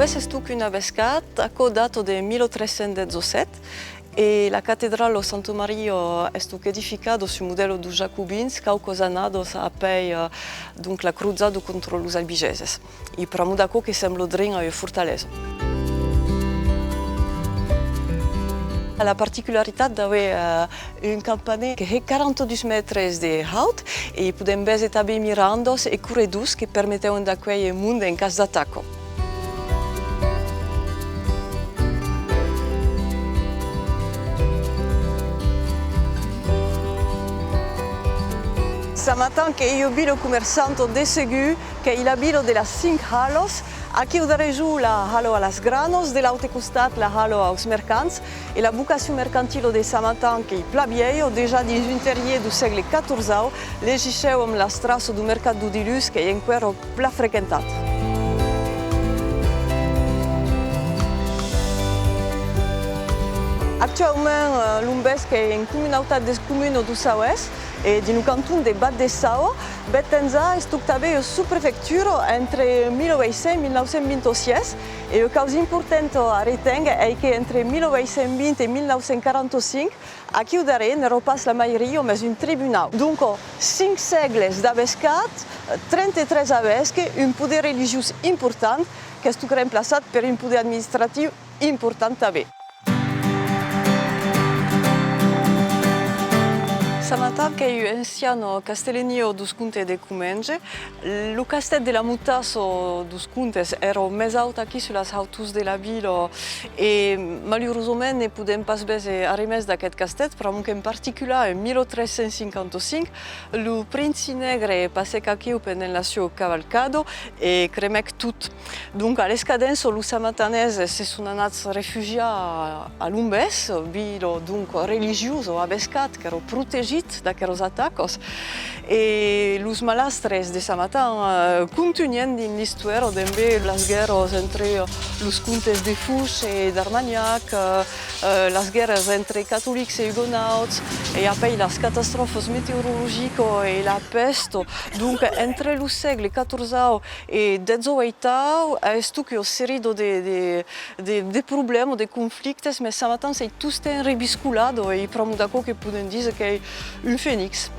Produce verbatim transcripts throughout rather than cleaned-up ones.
Estuc un avescat, aquò data de mil tres cents dètz-e-sèt, e la catedrala Santa Maria estuc edificada sul modèl deus jacobins quauquas annadas apèi, eh, donc, la crosada contra los albigeses. E pr'amor d'aquò que sembla drin a ua fortalesa. La particularitat d'aver, eh, un campanar que hè quaranta-dus mètres de haut, e podem véser tanben mirandas e corredors que permetèvan d'acuélher monde en cas d'ataca. Samatan qu'ei ua vila comerçanta de segur, qu'ei la vila de las cinc halas. Aquiu darrèr jo la hala a las granas, de l'aute costat la hala aus mercants, e la vocacion mercantila de Samatan qu'ei plan vielha, dejà dins un terrier deu sègle quatorzau, legissèu amb las traças deu mercat deu diluns qu'ei enqüèra plan frequentat. Actuaument, eh, Lombés qu'ei en comunautat de comunas deu Saués e dins lo canton de Bac de Saua. Bèth temps a estuc tanben ua subprefectura entre mil ueit cents e mil nau cents vint-e-sièis, e ua causa importanta a reténguer ei que entre mil ueit cents vint e mil nau cents quaranta-cinc, aquiu darrèr n'èra pas la mairia, mès un tribunau. Donc, cinc sègles d'avescat, trenta-tres avesques, un poder religiós important, qu'estuc remplaçat per un poder administratiu important tanben. Samatan qu'ei ua anciana castelania deus comtes de Comenge. Lo castèth de la Motassa deus comtes èra mès aut aquí sus las hautors de la vila e, malurosament, ne podem pas véser arremés d'aqueth castèth, pr'amor qu'en particular, en mil tres cents cinquanta-cinc, lo princi negre passèc aquiu pendent la sua cavalcada e cremèc tot. Donc, a l'escadença, los samataneses se son anats refugiar a, a Lombés, vila, donc, religiosa, avescat, qu'èra protegit d'aqueras atacas. E los malastres de Samatan, eh, contunhen dins l'istòria, dembe las guèrras entre, eh, los comtes de Foix e d'Armanhac, eh, eh, las guèrras entre catolics e ugonauts, e apèi las catastròfas meteorologicas e la pèsta. Donc, entre lo sègle quatorzau e dètz-e-ueitau, a estuc ua seria de, de, de, de problèmas, de conflictes, mès Samatan s'ei tostemps reviscolat, e pr'amor d'aquò que podem díser qu'ei un fenix.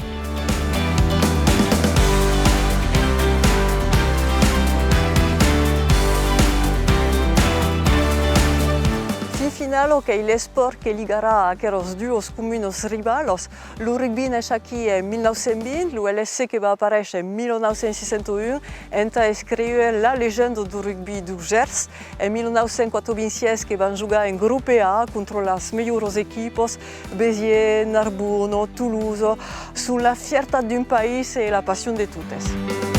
Fin finala, qu'ei l'espòrt que ligarà aqueras duas comunas rivalas. Lo rugbi nèish aquí en mil nau cents vint, lo L S C que va aparéisher en mil nau cents seissanta un entà escríver la legenda deu rugbi deu Gèrs. En mil nau cents quate-vint-sièis que van jogar en grope A contra las melhoras equipas, Béziers, Narbona, Tolosa, son la fiertat d'un país e la passion de totes.